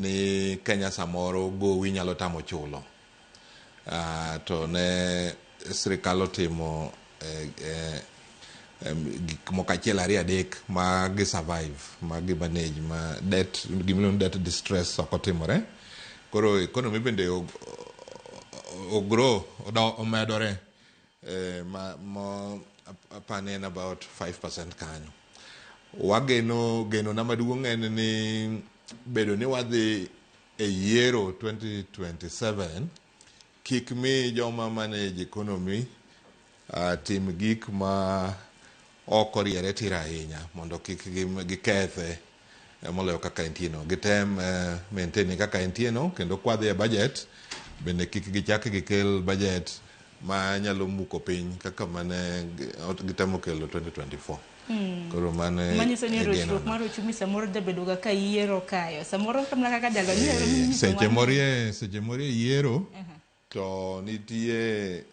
Ni Kenya samoro gowi nyalo tamo chulo. To ne sirikal otimo gik moko achiel, ariyo, adek ma gi survive, ma gi manage ma debt, gimiluongo ni debt distress ok otimore. Koro economy bende o grow, omedore ma mo apani en about 5% kanyo. Wageno, geno na maduong' en ni bedo ni wadhi e yiero 2027, kik mi joma manage economy tim gik ma ok oriere tir ahinya mondo kik gikethe moloyo kaka entie no. Gitem maintain kaka entie no, kendo kwadhi e budget bende kik gichak gikel budget ma nyalo muko piny kaka mane gitemo kelo 2024. Koro mano e Manyiso ni e rochruok genona. mar ochumi samoro jabedo ga ka yiero kayo samoro kamna kaka jalony inyalo nyiso Seche wa morie, seche morie yiero to nitie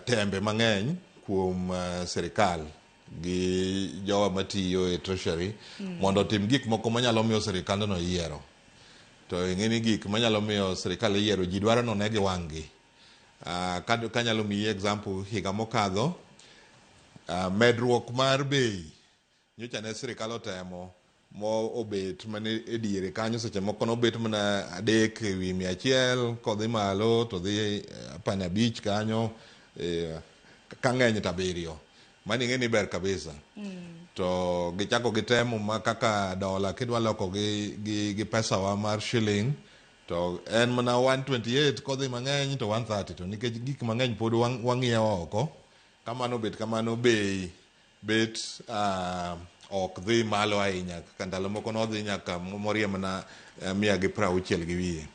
tembe mang'eny kuom sirikal gi jowa matiyo e treasury mondo otim gik moko manyalo miyo sirikandno yiero. To ing'e ni gik manyalo miyo sirikal yiero ji dwaro none gi wang' gi. Kanyalo miyi example, higa mokadho medruok mar bei nyocha ne sirikal otemo mo obet mana e diere kanyo, seche moko nobet mana 3 ewi 100 kodhi malo to dhi apani 5 kanyo, ka ng'eny to 7. Mano ing'e ni ber kabisa. To gichako gitemo ma kaka dola kidwa loko gi pesawa mar shilling to en mana 128, kodhi mang'eny to 130, to nikech gik mang'eny pod wang'iewo oko, kamano bet kamano bei bet ok dhi malo ahinya kaka ndalo moko nodhi nyaka morie mana 160 gi wiye.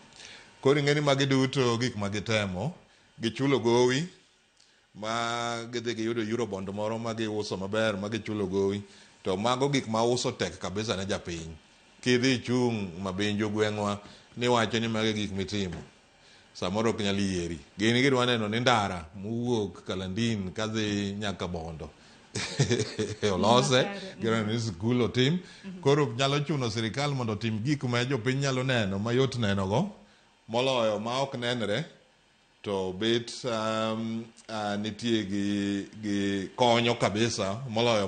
Koro ing'e ni magi duto gik ma gitemo, gichulo gowi ma gidhi giyudo eurobond moro ma giuso maber ma gichulo gowi, to mago gik ma uso tek kabisa ne japiny. Kidhi ichung' Mabenjo gweng'wa niwacho ni magi gik mitimo, samoro ok nyal yieri. Gin gidwa neno ni ndara mowuok Kalandin kadhi nyaka Bondo olose, gidwa neno ni skul otim. Koro nyalo chuno sirikal mondo otim gik ma jopiny nyalo neno mayot nenogo moloyo ma ok nenre to bet nitie gi konyo kabisa moloyo.